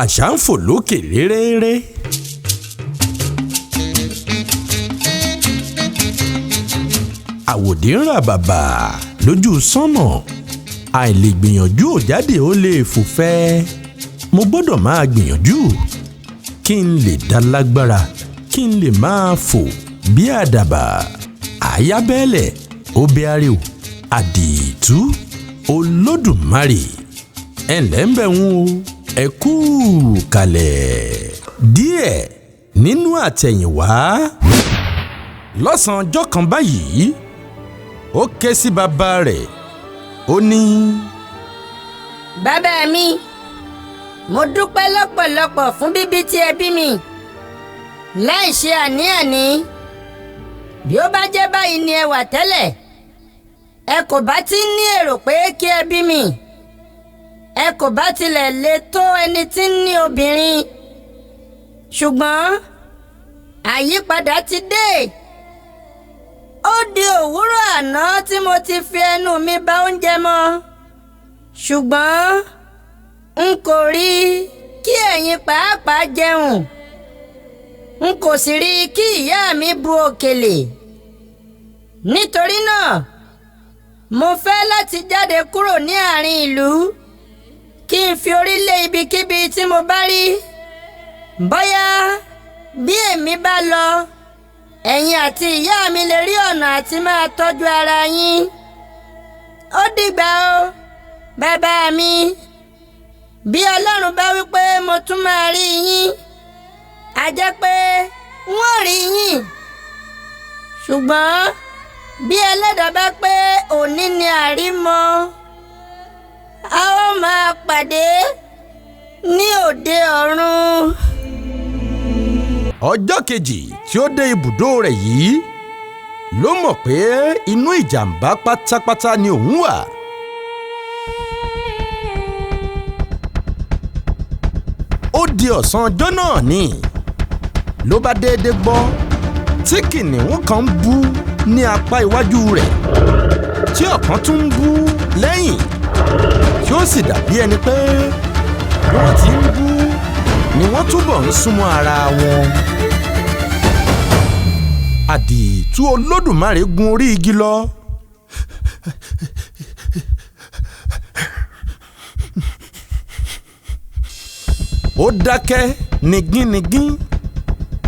Àṣà ń fò lókè réréré. Àwòdì ń rà bàbà lójú sánmọ̀. Àìlègbìyànjú ò jáde ó lè fò fẹ́. Mo gbọ́dọ̀ máa gbìyànjú kí n lè dá lágbára, kí n lè máa fò bí àdàbà. Àyábẹ́lẹ̀ obìaríw Àdìtú Olódùmarè. Ẹ ǹlẹ́ ń bẹ̀ wọ́n o, ẹ kú kalẹ̀. Díẹ̀ nínú àtẹ̀yìnwá. Lọ́sàn-án ọjọ́ kan báyìí, ó ké sí bàbá rẹ̀, ó ní: Bàbá mi, mo dúpẹ́ lọ́pọ̀lọpọ̀ fún bíbí tí ẹ bí mi. Láì ṣe àní-àní, bí ó bá jẹ́ báyìí ni ẹ wà tẹ́lẹ̀, ẹ kò bá ti ní èrò pé kí ẹ bí mi. Ẹ kò bá tilẹ̀ lè tó ẹni tí ń ní obìnrin. Ṣùgbọ́n àyípadà ti dé. Ó di òwúrọ̀ àná tí mo ti fi ẹnu mi bà oúnjẹ mọ́. Ṣùgbọ́n n kò rí kí ẹ̀yin pàápàá jẹun. N kò sì rí kí ìyá mi bu òkèlè. Nítorí náà, mo fẹ́ láti jáde kúrò ní àárín ìlú kí n fi orí lé ibikíbi tí mo bá rí. Bóyá bí èmi bá lọ, ẹ̀yin àti ìyá mi lè rí ọ̀nà àti máa tọ́jú ara yín. Ó dìgbà o, bàbá mi. Bí Ọlọ́run bá wí pé mo tún máa rí yín, a jẹ́ pé n ó rí yín. Ṣùgbọ́n bí Ẹlẹ́dàá bá pé òní ni àrímọ, a ó máa pàdé ní òde ọ̀run. Ọjọ́ kejì tí ó dé ibùdó rẹ̀ yìí ló mọ̀ pé inú ìjàmbá pátápátá ni òun wà. Ó di ọ̀sán ọjọ́ náà ni ló bá déédé gbọ́ tí kìnìún kan ń bú ní apá iwájú rẹ̀, tí ọ̀kan tún ń bú lẹ́yìn, tí ó sì dàbí ẹni pé bí wọ́n ti ń bú ni wọ́n túbọ̀ ń súnmọ́ ara wọn. Àdìtú Olódùmarè gun orí igi lọ. Ó dákẹ́ nigínigín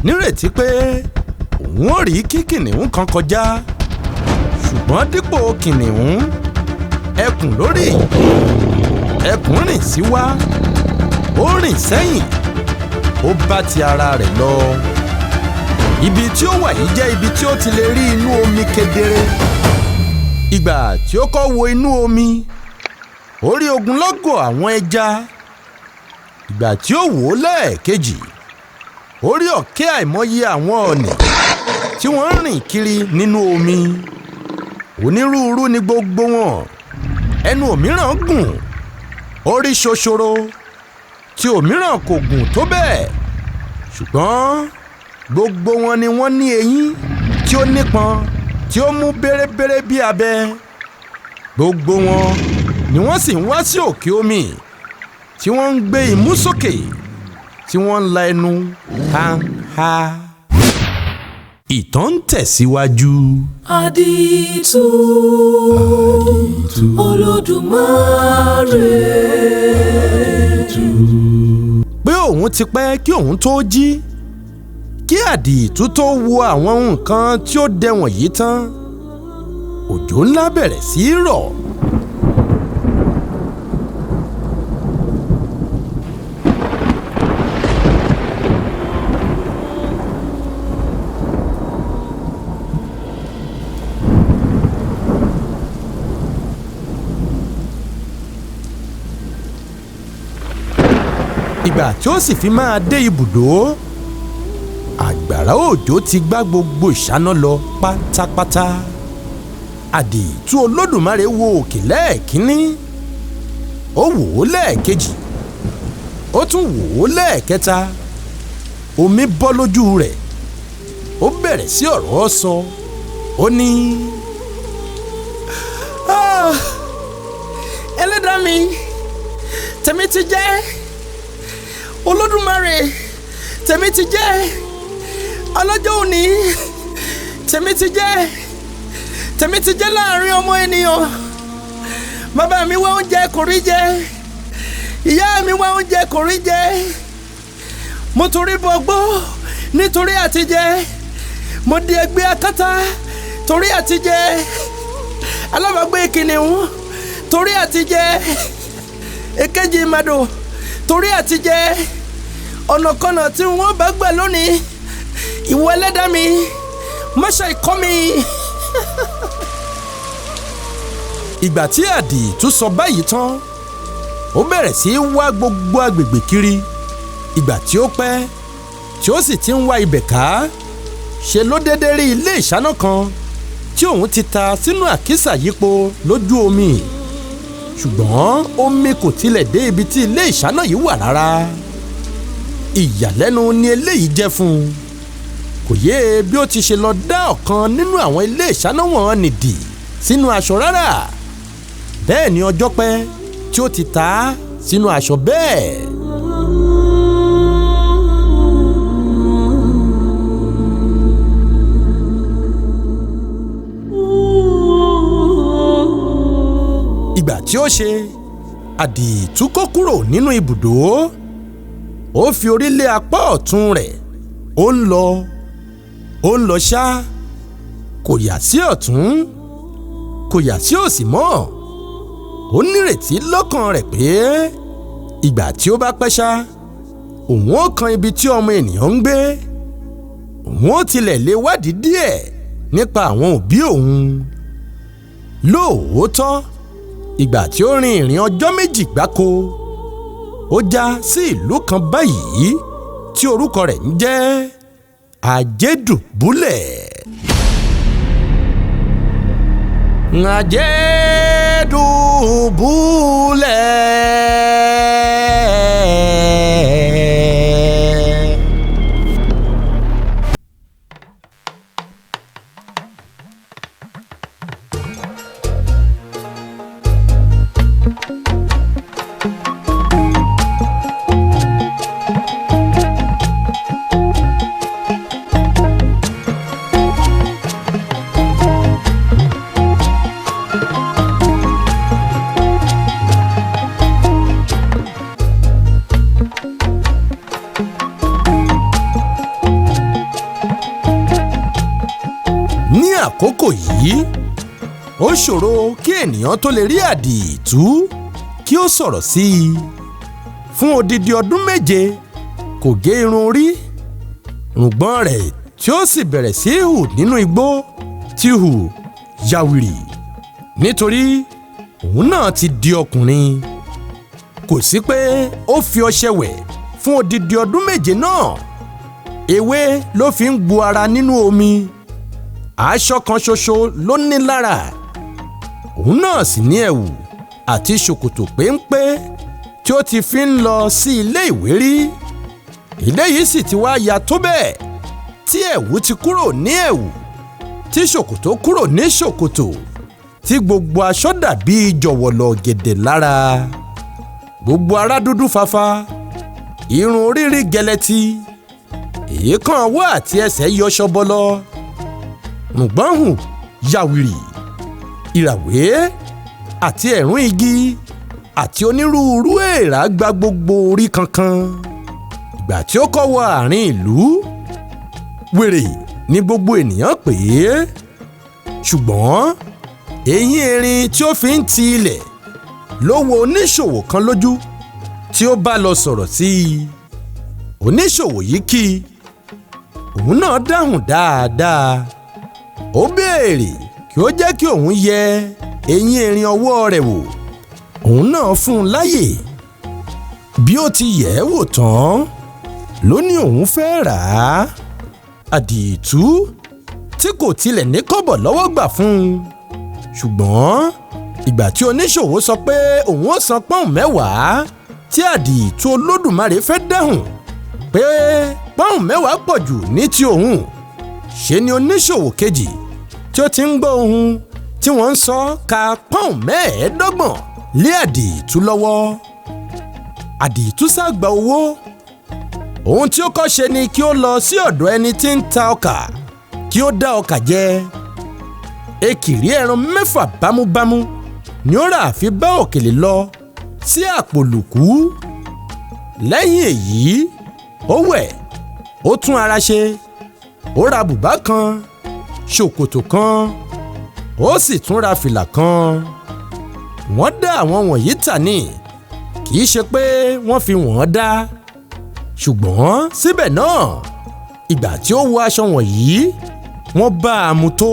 nírètí pé òun ò rí kí kìnìún kan kọjá, ṣùgbọ́n dípò kìnìún, ẹkùn lórí. Ẹkùn rìn síwá, ó rìn sẹ́yìn, ó bá ti ara rẹ̀ lọ. Ibi tí ó wà yìí jẹ́ ibi tí ó ti lè rí inú omi kedere. Ìgbà tí ó kọ́ wo inú omi, ó rí ogunlọ́gọ̀ àwọn ẹja. Ìgbà tí ó wò ó lẹ́ẹ̀kejì, ó rí ọ̀kẹ́ àìmọye àwọn ọ̀nì tí wọ́n ń rìn kiri nínú omi. Onírúurú ni gbogbo wọn. Ẹnu òmíràn gùn, ó rí ṣoṣoro, tí òmíràn kò gùn tó bẹ́ẹ̀. Ṣùgbọ́n gbogbo wọn ni wọ́n ní eyín tí ó nípọn, tí ó mú bérebére bí abẹ. Gbogbo wọn ni wọ́n sì ń wá sí òkè omi, tí wọ́n ń gbé imú sókè, tí wọ́n ń la ẹnu ha ha. Ìtàn ń tẹ̀síwájú. Àdìtú Olódùmarè. Pé òun ti pẹ́ kí òun tó jí, kí Àdìtú tó wo àwọn nǹkan tí ó dẹ wọ̀nyí tán, òjò ńlá bẹ̀rẹ̀ sí í rọ̀. Ìgbà tí ó sì fi máa dé ibùdó, àgbàrá òjò ti gbá gbogbo ìṣáná lọ pátápátá. Àdìtú Olódùmarè wo òkè lẹ́ẹ̀kínní, ó wò ó lẹ́ẹ̀kejì, ó tún wò ó lẹ́ẹ̀kẹta. Omi bọ́ lójú rẹ̀, ó bẹ̀rẹ̀ sí ọ̀rọ̀ sọ. Ó ní: Ẹlẹ́dàá mi, tèmi ti jẹ́. Olódùmarè, tèmi ti jẹ́. Ọlọ́jọ́ òní, tèmi ti jẹ́, tèmi ti jẹ́ láàrin ọmọ ènìyàn. Bàbá mi wá oúnjẹ kò rí jẹ, ìyá mi wá oúnjẹ kò rí jẹ. Mo torí bọgbó nítorí àtijẹ, mo di ẹgbẹ́ akátá torí àtijẹ, alábàágbé kìnìún torí àtijẹ, èkejì ìmàdò torí àtijẹ. Ọ̀nàkọnà tí wọ́n bá gbà lónìí, ìwọ ẹlẹ́dàá mi, má ṣe ìkọ́ mi. Ìgbà tí àdìtú sọ báyìí tán, ó bẹ̀rẹ̀ sí í wá gbogbo agbègbè kiri. Ìgbà tí ó pẹ́ tí ó sì ti ń wá ibẹ̀ ká, ṣe ló dédé rí ilé ìṣáná kan tí òun ti ta sínú àkísà yípo lójú omi. Ṣùgbọ́n omi kò tilẹ̀ dé ibi tí ilé ìṣáná yìí wà rárá. Ìyàlẹ́nu ni eléyìí jẹ́ fún un. Kò yé bí ó ti ṣe lọ dá ọ̀kan nínú àwọn ilé ìṣáná wọn nìdí sínú aṣọ rárá. Bẹ́ẹ̀ ni ọjọ́ pẹ́ tí ó ti ta á sínú aṣọ bẹ́ẹ̀. Ìgbà tí ó ṣe, àdìtú kó kúrò nínú ibùdó. Ó fi orí lé apá ọ̀tún rẹ̀, ó ń lọ, ó ń lọ ṣá, kò yà sí ọ̀tún, kò yà sí òsì mọ́. Ó nírètí lọ́kàn rẹ̀ pé ìgbà tí ó bá pẹ́ ṣá, òun ó kan ibi tí ọmọ ènìyàn ń gbé. Òun ó tilẹ̀ lè wádìí díẹ̀ nípa àwọn òbí òun. Lóòótọ́, ìgbà tí ó rin ìrìn ọjọ́ méjì gbáko, ó já sí ìlú kan báyìí tí orúkọ rẹ̀ ń jẹ́ Ajédùbúlẹ̀. Ajédùbúlẹ̀. Ní àkókò yìí, ó ṣòro kí ènìyàn tó lè rí àdìtú kí ó sọ̀rọ̀ sí i. Fún odidi ọdún 7 kò gé irun orí, rùngbọ̀n rẹ̀ tí ó sì bẹ̀rẹ̀ sí í hù nínú igbó ti hù yàwìrì, nítorí òun náà ti di ọkùnrin. Kò sí pé ó fi ọṣẹ wẹ̀ fún odidi ọdún 7 náà. Ewé ló fi ń gbo ara nínú omi. Aṣọ kan ṣoṣo ló ní lára, òun náà sì ní ẹ̀wù àti ṣòkòtò péńpé tí ó ti fi ń lọ sí ilé ìwé rí. Ilé yìí sì ti wá ya tó bẹ́ẹ̀ tí ẹ̀wù ti kúrò ní ẹ̀wù, tí ṣòkòtò kúrò ní ṣòkòtò, tí gbogbo aṣọ dàbí jọ̀wọ̀lọ̀ gẹ̀dẹ̀ lára. Gbogbo ara dúdú fafa, irun orí rí gẹlẹtì, èékán ọwọ́ àti ẹsẹ̀ yọ ṣọbọlọ, rùngbọ́n hù yàwìrì, ìràwé àti ẹ̀rún igi àti onírúurú èèrà gba gbogbo orí kankan. Ìgbà tí ó kọ́ wọ àárín ìlú, wèrè ni gbogbo ènìyàn pè é. Ṣùgbọ́n eyín erin tí ó fi ń ti ilẹ̀ ló wo oníṣòwò kan lójú tí ó bá lọ sọ̀rọ̀ sí i. Oníṣòwò yìí kí i, òun náà dáhùn dáadáa. Ó béèrè kí ó jẹ́ kí òun yẹ eyín erin ọwọ́ rẹ̀ wò. Òun náà fún un láyè. Bí ó ti yẹ̀ ẹ́ wò tán ló ní òun fẹ́ rà á. Àdìtú tí kò tilẹ̀ ní kọ́bọ̀ lọ́wọ́ gbà fún un. Ṣùgbọ́n ìgbà tí oníṣòwò sọ pé òun ó san pọ́ùn 10, tí àdìtú Olódùmarè fẹ́ dáhùn pé pọ́ùn 10 pọ̀ jù ní ti òun, ṣe ni oníṣòwò kejì tí ó ti ń gbọ́ ohun tí wọ́n ń sọ ka pọ́ùn 25 lé àdìtú lọ́wọ́. Àdìtú sá gba owó, Ohun tí ó kọ́ ṣe ni kí ó lọ sí ọ̀dọ̀ ẹni tí ń ta ọkà kí ó dá ọkà jẹ. Ekìrí ẹran 6 bámúbámú ni ó rà fi bá òkèlè lọ sí àpòlùkù. Lẹ́yìn èyí ó wẹ̀, ó tún ara ṣe, ó ra bùbá kan, ṣòkòtò kan, ó sì tún ra fìlà kan. Wọ́n dá àwọn wọ̀nyí tà ní, kì í ṣe pé wọ́n fi wọ́n dá, ṣùgbọ́n síbẹ̀ náà ìgbà tí ó wọ aṣọ wọ̀nyí wọ́n bá a mu tó.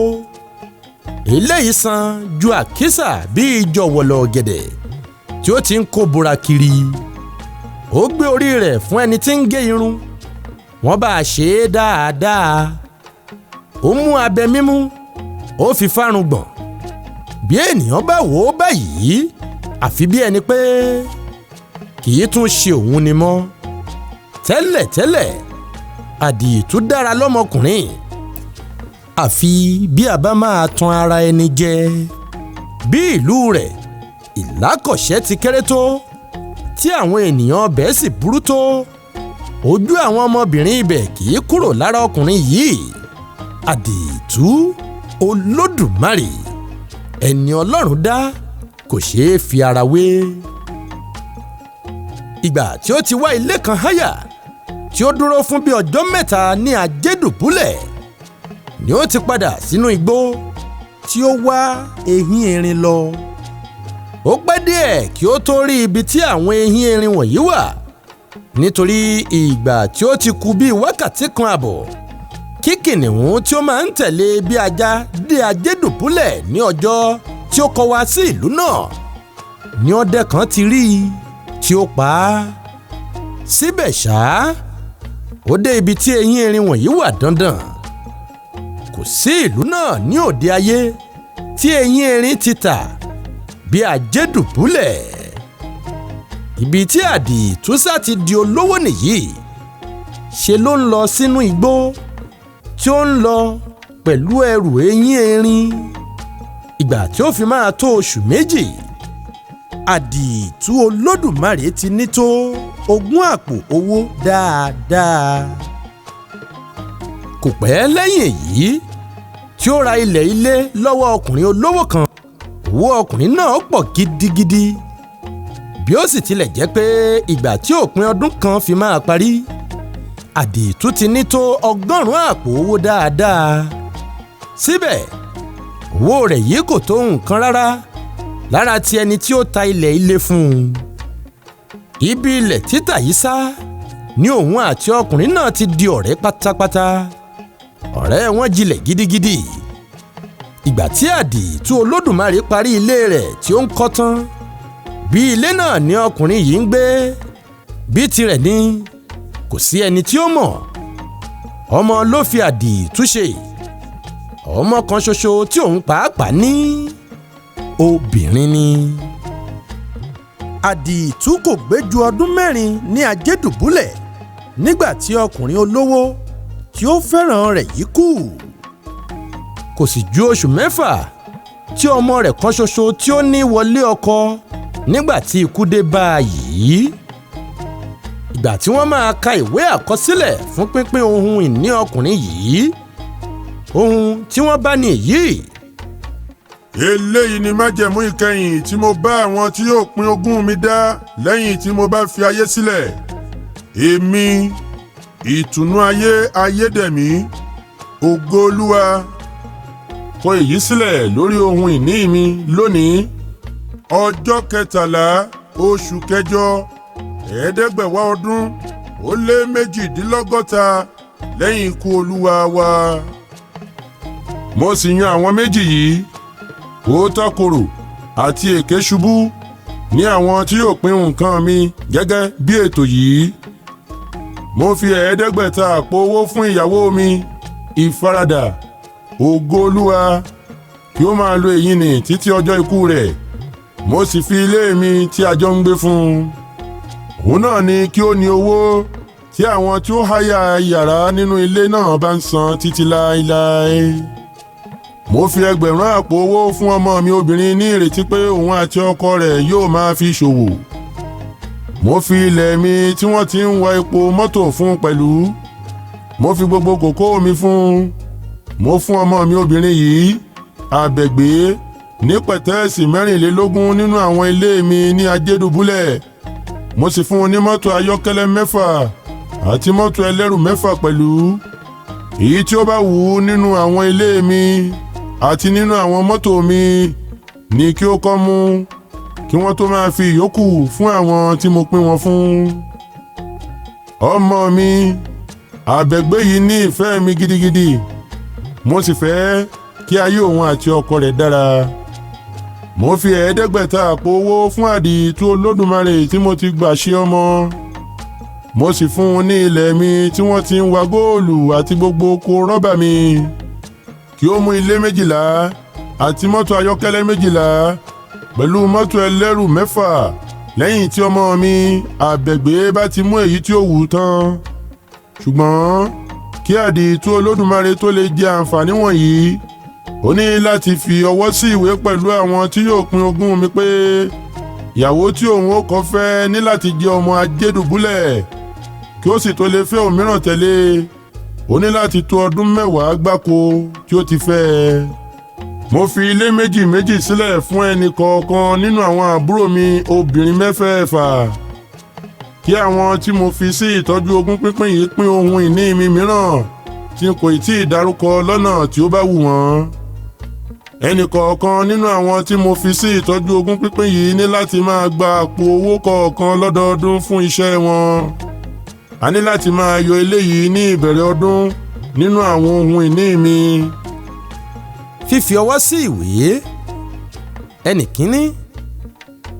Eléyìí san ju àkísà bíi jọ̀wọ̀lọ̀ ọ̀gẹ̀dẹ̀ tí ó ti ń kó bora kiri. Ó gbé orí rẹ̀ fún ẹni tí ń gé irun, wọ́n bá a ṣe é dáadáa. Ó mú abẹ mímú, ó fi fárun gbọ̀n. Bí ènìyàn bá wò ó báyìí, àfi bí ẹni pé kì í tún ṣe òun ni mọ́. Tẹ́lẹ̀tẹ́lẹ̀ Àdìtú dára lọ́mọkùnrin, àfi bí a bá máa tan ara ẹni jẹ. Bí ìlú rẹ̀ Ìlákọ̀ṣẹ́ ti kéré tó, tí àwọn ènìyàn ọbẹ̀ sì burú tó, ojú àwọn ọmọbìnrin ibẹ̀ kì í kúrò lára ọkùnrin yìí. Àdìtú Olódùmarè, ẹni Ọlọ́run dá kò ṣeé fi ara wé. Ìgbà tí ó ti wá ilé kan háyà tí ó dúró fún bí ọjọ́ 3 ní Ajédùbúlẹ̀ ni ó ti padà sínú igbó tí ó wá ehín erin lọ. Ó pẹ́ díẹ̀ kí ó tó rí ibi tí àwọn ehín erin wọ̀nyí wà, nítorí ìgbà tí ó ti kù bíi wákàtí 1.5 kí kìnìún tí ó máa ń tẹ̀lé bí ajá dé Ajédùbúlẹ̀ ní ọjọ́ tí ó kọ wá sí ìlú náà ní ọdẹ kan ti rí i tí ó pa á. Síbẹ̀ ṣá, ó dé ibi tí eyín erin wọ̀nyí wà dandan. Kò sí ìlú náà ní òde ayé tí eyín erin ti tà bí Ajédùbúlẹ̀. Ibi tí Àdìtú sá ti di olówó nìyí. Ṣe ló ń lọ sínú igbó tí ó ń lọ pẹ̀lú ẹrù eyín erin. Ìgbà tí ó fi máa tó oṣù 2, Àdìtú Olódùmarè ti ní tó 20 àpò owó dáadáa. Kò pẹ́ lẹ́yìn èyí tí ó ra ilẹ̀ ilé lọ́wọ́ ọkùnrin olówó kan. Owó ọkùnrin náà pọ̀ gidigidi, bí ó sì tilẹ̀ jẹ́ pé ìgbà tí òpin ọdún kan fi máa parí, Àdìtú ti ní tó 100 àpò owó dáadáa. Síbẹ̀ owó rẹ̀ yìí kò tó nǹkan rárá lára ti ẹni tí ó ta ilẹ̀ ilé fún un. Ibi ilẹ̀ títà yìí sá ni òun àti ọkùnrin náà ti di ọ̀rẹ́ pátápátá. Ọ̀rẹ́ wọn jinlẹ̀ gidigidi. Ìgbà tí Àdìtú Olódùmarè parí ilé rẹ̀ tí ó ń kọ́ tán, bí ilé náà ni ọkùnrin yìí ń gbé, bí tirẹ̀ ni kò sí ẹni tí ó mọ̀. Ọmọ ló fi Àdìtú ṣe, ọmọ kan ṣoṣo tí òun pàápàá ní obìnrin ni. Àdìtú kò gbé ju ọdún 4 ní Ajédùbúlẹ̀ nígbà tí ọkùnrin olówó tí ó fẹ́ràn rẹ̀ yìí kú. Kò sì ju oṣù 6 tí ọmọ rẹ̀ kan ṣoṣo tí ó ní wọlé ọkọ nígbà tí ikú dé bá a yìí. Ìgbà tí wọ́n máa ka ìwé àkọsílẹ̀ fún pínpín ohun ìní ọkùnrin yìí, ohun tí wọ́n bá ní èyí. Eléyìí ni májẹ̀mú ìkẹyìn tí mo bá àwọn tí yóò pín ogún mi dá lẹ́yìn tí mo bá fi ayé sílẹ̀. Èmi, ìtùnú ayé ayédèmí, ògo Olúwa, kọ èyí sílẹ̀ lórí ohun ìní mi lónìí, ọjọ́ 13 oṣù kẹjọ 1958 lẹ́yìn ikú Olúwa wa. Mo sì yan àwọn méjì yìí, òótọ́ korò àti èké ṣubú, ní àwọn tí yóò pín nǹkan mi gẹ́gẹ́ bí ètò yìí. Mo fi 500 àpò owó fún ìyàwó mi, Ìfaradà, ògo Olúwa, kí ó máa lo èyí nì títí ọjọ́ ikú rẹ̀. Mo sì fi ilé mi tí a jọ ń gbé fún un. Òun náà ni kí ó ní owó tí àwọn tí ó háyà yàrá nínú ilé náà bá ń san títí láéláé. Mo fi 2000 àpò owó fún ọmọ mi obìnrin ní ìrètí pé òun àti ọkọ rẹ̀ yóò máa fi ṣòwò. Mo fi ilẹ̀ mi tí wọ́n ti ń wa epo mọ́tò fún un pẹ̀lú. Mo fi gbogbo kòkó mi fún un. Mo fún ọmọ mi obìnrin yìí, Àbẹ̀gbé, ní pẹ̀tẹ́ẹ̀sì 24 nínú àwọn ilé mi ní Ajédùbúlẹ̀. Mo sì fún un ní mọ́tò ayọ́kẹ́lẹ́ 6 àti mọ́tò ẹlẹ́rù 6 pẹ̀lú. Èyí tí ó bá wù ú nínú àwọn ilé mi àti nínú àwọn mọ́tò mi ni kí ó kọ́ mú, kí wọ́n tó máa fi ìyókù fún àwọn tí mo pín wọn fún. Ọmọ mi Àbẹ̀gbé yìí ní ìfẹ́ mi gidigidi. Mo sì fẹ́ kí ayé òun àti ọkọ rẹ̀ dára. Mo fi 500 àpò owó fún àdìtú Olódùmarè tí mo ti gbà ṣe ọmọ. Mo sì fún un ní ilẹ̀ mi tí wọ́n ti ń wa góòlù àti gbogbo oko rọ́bà mi, kí ó mú ilé 12 àti mọ́tò ayọ́kẹ́lẹ́ 12 pẹ̀lú mọ́tò ẹlẹ́rù 6 lẹ́yìn tí ọmọ mi Àbẹ̀gbé bá ti mú èyí tí ó wù ú tán. Ṣùgbọ́n kí àdìtú Olódùmarè tó lè jẹ àǹfààní wọ̀nyí, ó ní láti fi ọwọ́ sí ìwé pẹ̀lú àwọn tí yóò pín ogún mi pé ìyàwó tí òun ó kọ́ fẹ́ ní láti jẹ́ ọmọ Ajédùbúlẹ̀, kí ó sì tó lè fẹ́ òmíràn tẹ̀lé. Ó ní láti tó ọdún 10 gbáko tí ó ti fẹ́ ẹ. Mo fi ilé méjì méjì sílẹ̀ fún ẹnì kọ̀ọ̀kan nínú àwọn àbúrò mi obìnrin mẹ́fẹ̀ẹ̀fà, kí àwọn tí mo fi sí ìtọ́jú ogún pínpín yìí pín ohun ìní mi mìíràn tí n kò tí ì dárúkọ lọ́nà tí ó bá wù wọ́n. Ẹnì kọ̀ọ̀kan nínú àwọn tí mo fi sí ìtọ́jú ogún pínpín yìí ní láti máa gba àpò owó kọ̀ọ̀kan lọ́dọọdún fún iṣẹ́ wọn. A ní láti máa yọ eléyìí ní ìbẹ̀rẹ̀ ọdún nínú àwọn ohun ìní mi. Fífi ọwọ́ sí ìwé. Ẹnì kínní,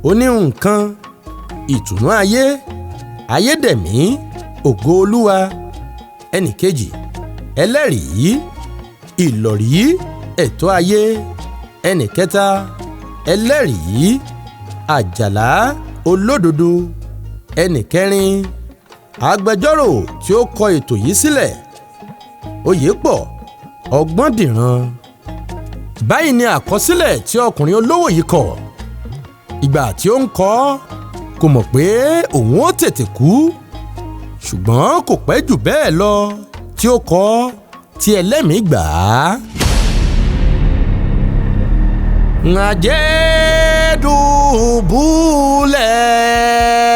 oníhun nǹkan, ìtùnú ayé, ayédèmí, ògo olúwa. Ẹnì kejì, ẹlẹ́rìí, ìlọ̀rí, ẹ̀tọ́ ayé. Ẹnì kẹta, ẹlẹ́rìí, àjàlá, olódodo. Ẹnì kẹrin, agbẹjọ́rò tí ó kọ ètò yìí sílẹ̀, Oyèpọ̀ Ọgbọ́ndìran. Báyìí ni àkọsílẹ̀ tí ọkùnrin olówó yìí kọ. Ìgbà tí ó ń kọ, kò mọ̀ pé òun ó tètè kú, ṣùgbọ́n kò pẹ́ jù bẹ́ẹ̀ lọ tí ó kọ tí ẹlẹ́mìí gbà á. Ajédùbúlẹ̀.